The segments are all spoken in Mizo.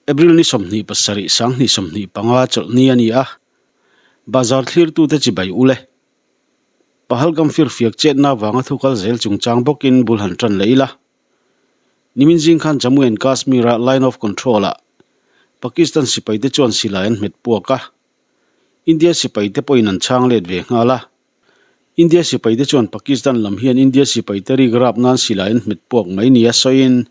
April ni 27 2025 chawlhni a ni a, bazar thlirtute chibai ule. Pahalgam firfiak chetna avanga thu kal zel chungchang bawkin bul han tan leh ila. Nimin zing khan Jammu and Kashmir-a Line of Control-ah Pakistan sipaite chuan silai an hmet puak a, India sipaite pawhin an chhang let ve nghal a. India sipaite chuan Pakistan lam hian India sipaite rik rap nan silai an hmet puak mai nia sawiin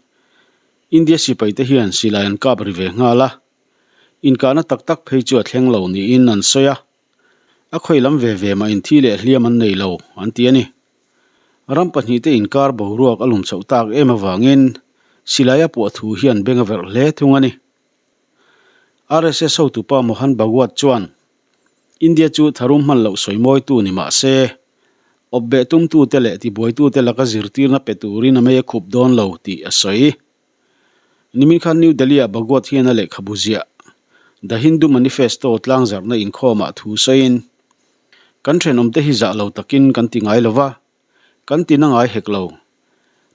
India sipaite hian silai an kap ri ve nghal a, inkahna tak tak phei chu a thleng lo niin an sawi a, a khawi lam ve ve mah inthi leh hliam an nei lo an ti a ni. Ram pahnihte inkar boruak a lum chhoh tak em avangin silai a puah thu hian beng a verh hle thung a ni. RSS hotupa Mohan Bhagwat chuan India chu tharum hman loh sawimawitu ni mah se, awpbeh tumtute leh tibuaitute laka zirtirna pe turin a mei a khup dawn lo tih a sawi. Nimin khan New Delhi-ah Bhagwat hian a lehkhabu ziah The Hindu Manifesto tlangzarhna inkhawmah thu sawiin, Kan thenawmte hi zah lo takin kan ti ngai lo va, kan ti na ngai hek lo.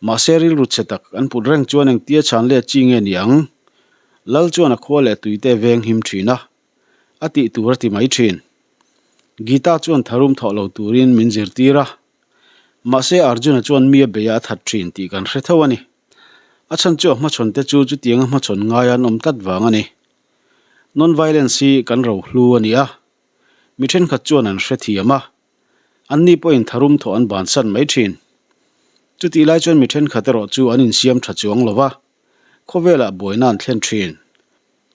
Mahse rilru chhe tak an put reng chuan engtia chhan let chi nge ni ang? Lal chuan a khua leh tuite veng him thin a. A tih tur a ti mai thin. Gita chuan tharum thawh lo turin min zirtir a. Mahse Arjuna chuan mi a bei a a that thin tih kan hre tho a ni. A chhan chu a hmachhawn te chu chutianga hmachhawn ngaia an awm tlat vang a ni. Non-violence hi kan rohlu a ni a. Mi thenkhat chuan an hrethiam a. Anni pawhin tharum thawh an bansan mai thin. Chutih lai chuan mi thenkhat erawh chu an insiam tha chuang lo va, khawvelah buaina an thlen thin.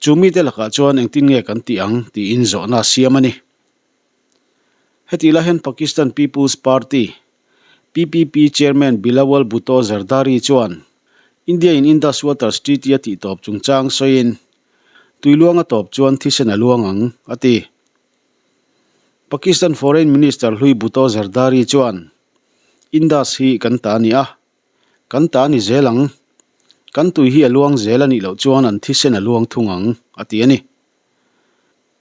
Chu mite lakah chuan engtin nge kan tih ang tiin zawhna a siam a ni. Hetih lai hian Pakistan People's Party, PPP, Chairman Bilawal Bhutto Zardari chuan India in Indus Waters Treaty a tihtawp chungchang sawiin, Tui luang a tawp chuan thisen a luang ang, a ti. Pakistan Foreign Minister Hlui Bhutto Zardari chuan, Indus hi kan ta a ni a, Kan ta ni zel ang. Kan tui hi a luang zel a nih loh chuan an thisen a luang thung ang, a ti a ni.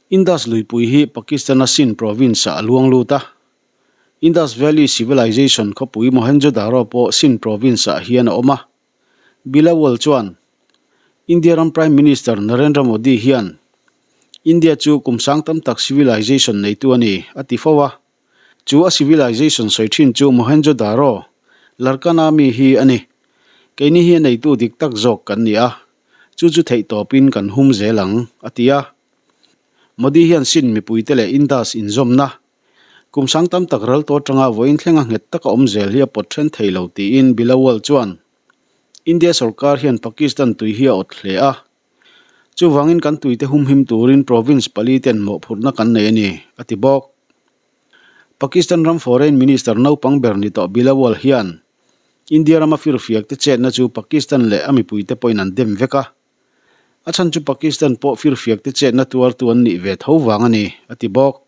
Indus luipui hi Pakistan-a Sindh province-ah a luang lut a. Indus Valley Civilization khawpui Mohenjo-daro pawh Sindh province-ah hian a awm a. Bilawal chuan India ram Prime Minister Narendra Modi hian India chu kum sang tam tak civilization neitu a ni, a ti fo a. Chu a civilization sawi thin chu Mohenjo-daro, Larkana mi hi a ni. Keini hi a neitu dik tak zawk kan ni a, chu chu theih tawpin kan hum zel ang, a ti a. Modi hian Sindh mipuite leh Indus inzawmna, kum sang tam tak ral tawh atanga vawiin thlenga nghet taka awm zel hi a pawt then thei lo tiin Bilawal chuan India sorkar hian Pakistan tui hi a awt hle a. Chuvangin kan tuite humhim turin province pali ten mawhphurhna kan nei a ni, a ti bawk. Pakistan ram Foreign Minister naupang ber ni tawh Bilawal hian India rama firfiak te chetna chu Pakistan leh a mipuite pawhin an dem vek a. A chhan chu Pakistan pawh firfiak te chetna tuartu an nih ve tho vang a ni, a ti bawk.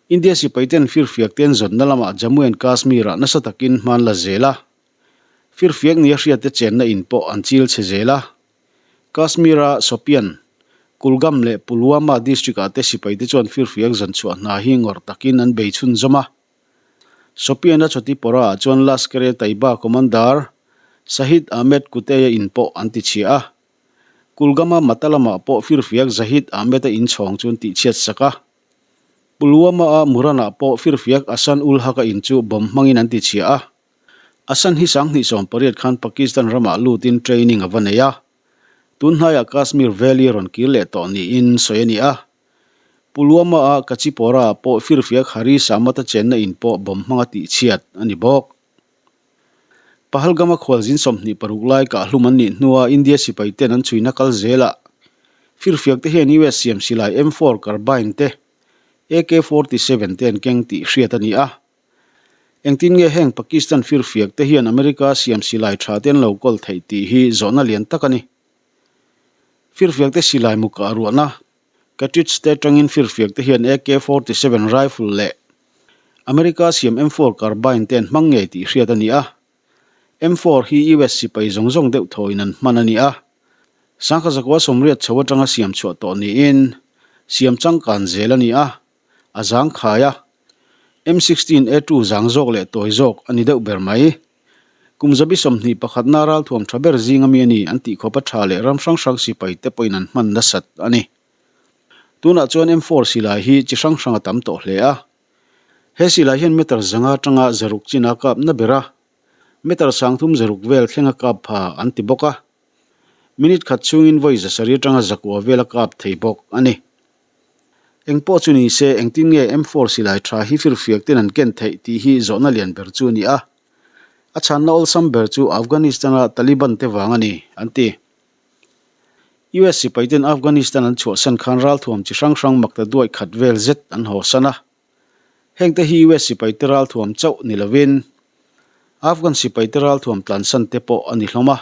India sipai ten firfiak te an zawnna lamah Jammu and Kashmir-ah nasa takin hma an la zel a. Firfiak nia hriatte chenna in pawh an chil chhe zel a. Kashmir-a Shopian, Kulgam leh Pulwama district-ah te sipaite chuan firfiak zanchhuah hna hi ngawrh takin an bei chhunzawm a. Shopian-a Chotipora-ah chuan Lashkar-e-Taiba commander Shahid Ahmed Kutey-a in pawh an tichhia a. Kulgam-a Matalam-ah pawh firfiak Zahid Ahmed-a inchhawng chu an tihchhiat sak a. Pulwama-a Muran-ah pawh firfiak Ahsan ul Haq-a in chu bomb hmangin an tichhia a. Asan hi 2018 khan Pakistan ramah lutin training a va nei a, tun hnaiah Kashmir Valley rawn kir leh tawh niin sawi a ni a. Pulwama-a Kachipora-ah pawh firfiak Hari Samata chenna in pawh bomb hmanga tihchhiat a ni bawk. Pahalgam-a khualzin 26 lai kahhlum an nih hnua India sipaiten an chhuina kal zelah firfiak te hian US siam silai M4 carbine te, AK-47 te an keng tih hriat a ni a. Engtin nge heng Pakistan firfiak te hian America siam silai tha te an lo kawl theih tih hi zawhna lian tak a ni. Firfiak te silai mu kah ruahna, cartridge te atangin firfiak te hian AK-47 rifle leh America siam M4 carbine te an hmang ngei tih hriat a ni a. M4 hi US sipai zawng zawng deuh thawin an hman a ni a. Sangha zakua sawmriat chho atanga siam chhuah tawh niin siam changkan zel a ni a. A zang khai a, M sixteen A two zang zawk leh tawi zawk a ni deuh ber mai. Kum zabi 21na ralthuam tha ber zinga mi a ni an tih khawpa tha leh ram hrang hrang sipai te pawhin an hman nasat a ni. Tunah chuan M4 silai hi chi hrang hrang a tam tawh hle a. He silai hian meter zanga atanga zaruk chin a kap na ber a, meter 30 zaruk vel thleng a kap pha an ti bawk a. Minute khat chhungin vawi 700 atanga 900 vel a kap thei bawk a ni. Eng pawh chu ni se engtin nge M4 silai tha hi firfiak ten an ken theih tih hi zawhna lian ber chu a ni a. A chhanna awlsam ber chu Afghanistan-a Taliban te vang a ni, an ti. US sipaiten Afghanistan an chhuahsan khan ralthuam chi hrang hrang makta duai khat vel zet an hawsan a. Hengte hi US sipaite ralthuam chauh ni lovin Afghan sipaite ralthuam tlansan te pawh a ni hlawm a.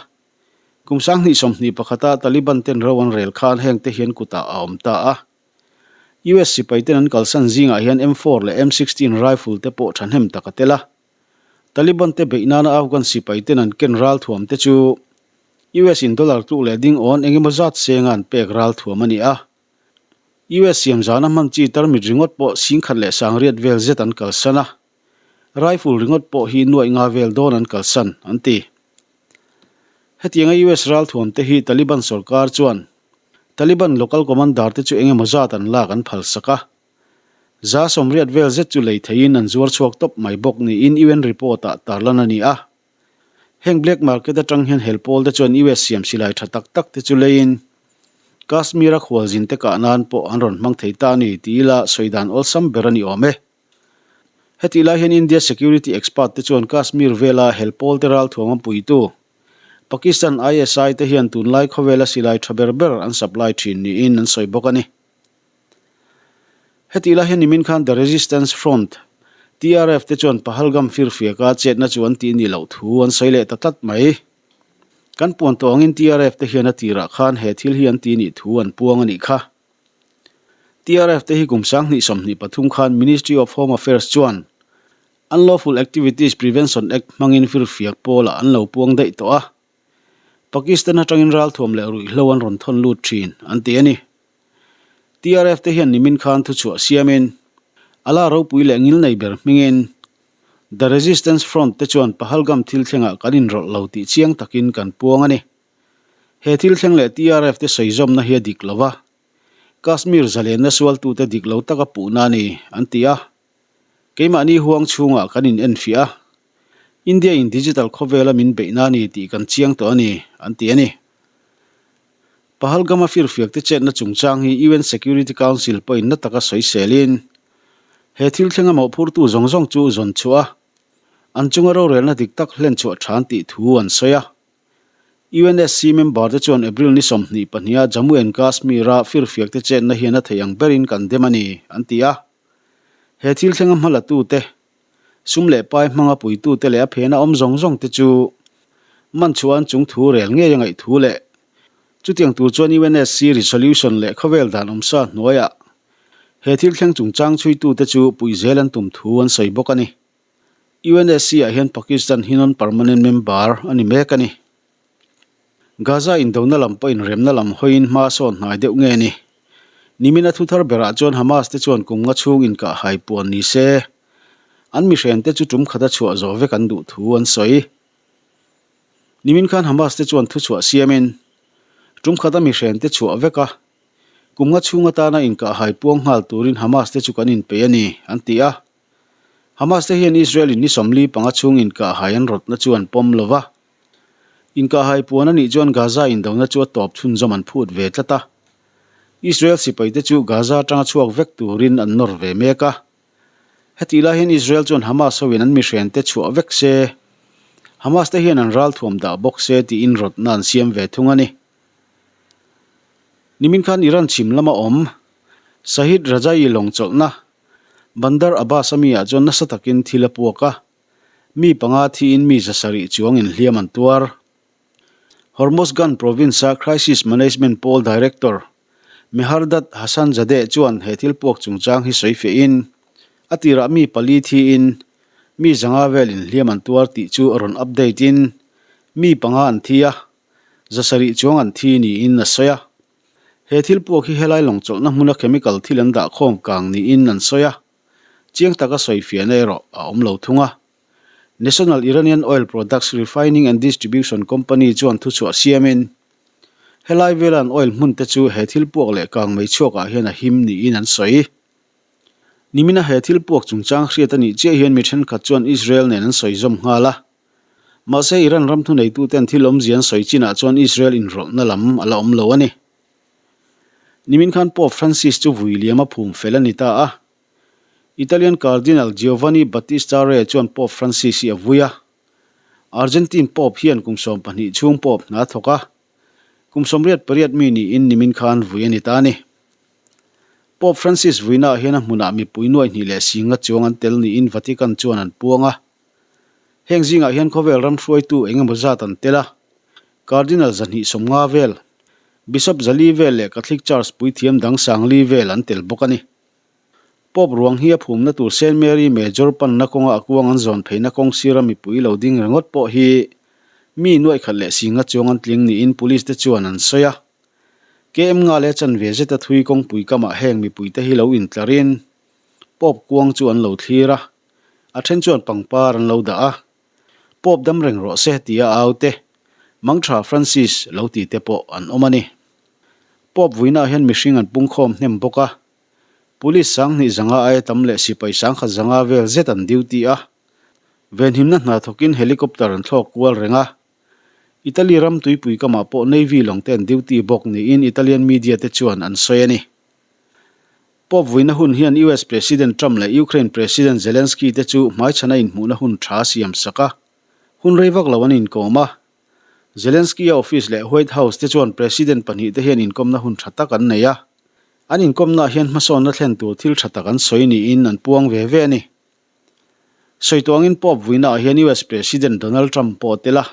Kum 2021-a Taliban ten ro an rel khan hengte hian kutah a awm ta a. US sipaiten an kalsan zingah hian M4 leh M16 rifle te pawh thahnem tak a tel a. Taliban te beih nana Afghan sipai ten an ken ralthuam te chu US in dollar tluk leh ding awn engemaw zat senga an pek ralthuam a ni a. US siam zana hman chi tarmit ringawt pawh 10,000 leh 800 vel zet an kalsan a. Rifle ringawt pawh hi nuaih nga vel dawn an kalsan, an ti. Hetianga US ralthuam te hi Taliban sorkar chuan Taliban local commander te chu engemaw zat an lak an phalsak a. 180 vel zet chu lei theiin an zuar chhuak tawp mai bawk niin UN report-ah tarlan a ni a. Heng black market atang hian hel pawl te chuan US siam silai tha tak tak te chu leiin Kashmir-a khualzin te kah nan pawh an rawn hmang thei ta a ni ti ila sawi dan awlsam ber a ni awm e. Hetih lai hian India security expert te chuan Kashmir vela hel pawl te ralthuam a puitu Pakistan ISI te hian tunlai khawvela silai tha ber ber an supply thin niin an sawi bawk a ni. Hetih lai hian nimin khan The Resistance Front, TRF, te chuan Pahalgam firfiaka chetna chu an tih nih loh thu an sawi leh ta tlat mai. Kan puan tawh angin TRF te hian a tirah khan he thil hi an tih nih thu an puang a nih kha. TRF te hi kum 2023 khan Ministry of Home Affairs chuan Unlawful Activities Prevention Act hmangin firfiak pawlah an lo puang daih tawh a. Pakistan atangin ralthuam leh ruihhlo an rawn thawn lut thin an ti a ni. TRF te hian nimin khan thuchhuah siamin Allah ropui leh ngilnei ber hmingin The Resistance Front te chuan Pahalgam thil thlengah kan inrawlh lo tih chiang takin kan puang a ni. He thil thleng leh TRF te sawizawmna hi a dik lo va, Kashmir zalenna sualtute dik lo taka puhna a ni, an ti a. Keimahni huang chhungah kan in enfiah a, India in digital khawvela min beihna a ni tih kan chiang tawh a ni, an ti a ni. Pahalgam-a firfiak te chetna chungchang hi UN Security Council pawhin na taka sawiselin, he thil thlenga mawhphurtu zawng zawng chu zawn chhuah a, an chunga rorelna dik tak hlen chhuah than tih thu an sawi a. UNSC member te chuan April ni 22 a Jammu and Kashmir-a firfiak te chetna hian a theih ang berin kan dem a ni, an ti a. He thil thlenga hmalatute, sum leh pai hmanga puitute leh a phena awm zawng zawng te chu man chhuah an chung thu rel ngei a ngaih thu leh chutiang tur chuan UNSC resolution leh khawvel dan awmsa hnuaiah he thil thleng chungchang chhuitute chu puih zel an tum thu an sawi bawk a ni. UNSC ah hian Pakistan hi non-permanent member a ni mek a ni. Gaza indona lam pawhin remna lam hawiin hma sawn hnai deuh nge ni? Nimina thu thar berah chuan Hamas te chuan kum nga chhung inkah hai puan ni se, an mihren te chu tum khata chhuah zawh vek an duh thu an sawi. Nimin khan Hamas te chuan thu chhuah siamin, tum khata mihren te chhuah vek a, kum nga chhung atana inkah hai puang nghal turin Hamas te chu kan inpeih a ni, an ti a. Hamas te hian Israel in ni 45 chhung inkah hai an rawtna chu an pawm lo va. Inkahhai puan a nih chuan Gaza indona chu a tawp chhunzawm an phut ve tlat a. Israel sipaite chu Gaza atanga chhuak vek turin an nawr ve mek a. Hetih lai hian Israel chuan Hamas hoin an mihrente chhuah vek se, Hamas te hian an ralthuam dah bawk se tiin rawtna an siam ve thung a ni. Nimin khan Iran chhim lama awm Shahid Rajaee lawng chawlhna Bandar Abbas a mi ah chuan nasa takin thil a puak a. Mi panga thiin mi 700 chuang inhliam an tuar. Hormozgan province-a Crisis Management Pawl Director Mehardad Hassanzadeh chuan he thil puak chungchang hi sawi fiahin, a tirah mi pali thiin mi 500 vel inhliam an tuar tih chu a rawn update-in mi panga an thi a, 700 chuang an thi niin a sawi a. He thil puak hi helai lawng chawlhna hmuna chemical thil an dahkhawm kang niin an sawi a. Chiang taka sawi fiahna erawh a awm lo thung a. National Iranian Oil Products Refining and Distribution Company chuan thuchhuah siamin, helai vela an oil hmun te chu he thil puak leh kang mei chhuakah hian a him niin an sawi. Nimina he thil puak chungchang hriat a nih chiah hian mi thenkhat chuan Israel nen an sawi zawm nghal a. Mahse Iran ram thuneituten thil awmzia an sawi chinah chuan Israel inrawlhna lam a la awm lo a ni. Nimin khan Pope Francis chu vui liam a phum fel a ni ta a. Italian Cardinal Giovanni Battista Re chuan Pope Francis hi a vui a. Argentine Pope hian kum 12 chhung Pope hna a thawk a. Kum 88 mi niin nimin khan vui a ni ta a ni. Pope Francis vuinaah hian a hmunah mipui nuai hnih leh singa chuang an tel niin Vatican chuan an puang a. Heng zingah hian khawvel ram hruaitu eng emaw zat an tel a, Cardinal 250 vel, Bishop 400 vel leh Catholic Church puithiam dang 4000 vel an tel bawk a ni. Pope ruang hi a phumna tur Saint Mary Major panna kawnga a kuang an zawn pheina kawng sira mipui lo ding ringawt pawh hi mi nuaih khat leh singa chuang an tling niin Police te chuan an sawi a. KM nga leh chanve zeta thui kawngpui kamah heng mipuite hi lo intlarin Pope kuang chu an lo thlir a, a then chuan pangpar an lo dah a. Pope dam reng rawh se tia a au te, Mangtha Francis lo ti te pawh an awm a ni. Pope vuinaah hian mihring an pungkhawm hnem bawk a, Police 2000 aia tam leh sipai 1000 vel zet an duty a, venhimna hna thawkin helicopter an thlawk kual reng a. Italy ram tuipui kamah pawh Navy lawng te an duty bawk niin Italian media te chuan an sawi a ni. Pope vuina hun hian US President Trump leh Ukraine President Zelensky te chu hmaichhana inhmuhna hun tha siam sak a, hun rei vak lo an inkawm a. Zelensky-a office leh White House te chuan President pahnih te hian inkawmna hun tha tak an nei a. An inkawmnaah hian hmasawnna thlen tur thil tha tak an sawi niin an puang ve ve a ni. Sawi tawh angin Pope vuinaah hian US President Donald Trump pawh a tel a.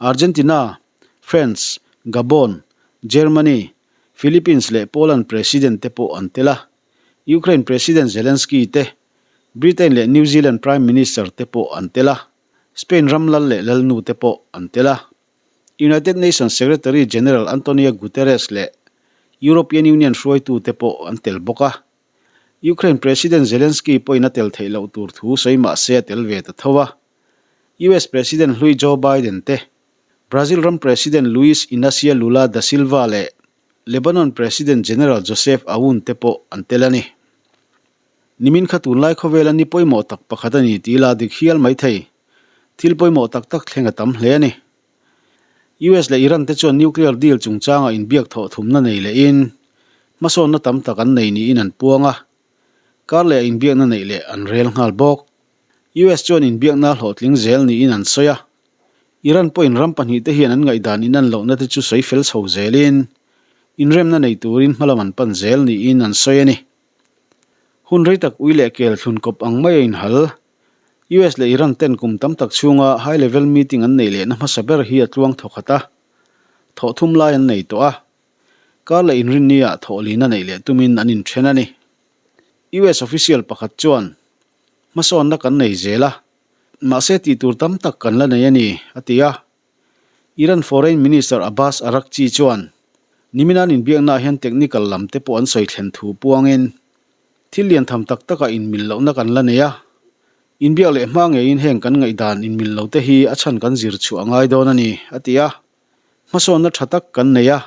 Argentina, France, Gabon, Germany, Philippines leh Poland President te pawh an tel a. Ukraine President Zelensky te, Britain leh New Zealand Prime Minister te pawh an tel a. Spain ram lal leh lalnu te pawh an tel a. United Nations Secretary General Antonio Guterres leh European Union hruaitute pawh an tel bawk a. Ukraine President Zelensky pawhin a tel theih loh tur thu sawi mah se a tel ve ta tho a. US President hlui Joe Biden te, Brazil ram President Luiz Inacio Lula da Silva leh Lebanon President General Joseph Aoun te pawh an tel a ni. Nimin kha tunlai khawvela ni pawimawh tak pakhat a ni tih la dik hial mai thei. Thil pawimawh tak tak thleng a tam hle a ni. US leh Iran te chuan nuclear deal chungchanga inbiak thawh thumna nei lehin hmasawnna tam tak an nei niin an puang a, kar leh inbiakna neih leh an rel nghal bawk. US chuan inbiakna hlawhtling zel niin an sawi a, Iran pawhin ram pahnihte hian an ngaihdan inan lohna te chu sawi fel chho zelin inremna nei turin hmalam an pan zel niin an sawi a ni. Hun rei tak ui leh kel thlun kawp ang mai a inhal. US leh Iran ten kum tam tak chhunga high level meeting an neih lehna hmasa ber hi a tluang thawkhat a, thawh thum lai an nei tawh a, kar leh inrinni-ah thawhlina neih leh tumin an inthen a ni. US official pakhat chuan, Hmasawnna kan nei zel a, mahse tih tur tam tak kan la nei a ni, a ti a. Iran Foreign Minister Abbas Araghchi chuan, Nimin an inbiaknaah hian technical lam te pawh an sawi thlen thu puangin, Thil lian tham tak takah inmil lohna kan la nei a, inbiak leh hma ngeiin heng kan ngaihdan inmil lo te hi a chhan kan zir chhuah a ngai dawn a ni, a ti a. Hmasawnna tha tak kan nei a,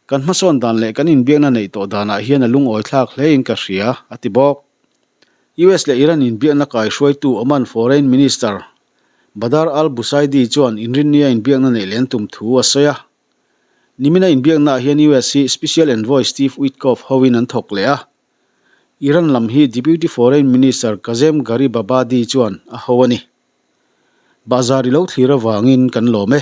kan hmasawn dan leh kan inbiakna neih tawh danah hian a lungawi thlak hlein ka hria, a ti bawk. US leh Iran inbiakna kaihruaitu Oman Foreign Minister Badr al-Busaidi chuan inrinnia inbiakna neih leh an tum thu a sawi a. Nimina inbiaknaah hian US hi Special Envoy Steve Witkoff hoin an thawk leh a. Iran lam hi Deputy Foreign Minister Kazem Gharibabadi chuan a ho a ni. Bahzar i lo thlir avangin kan lawm e.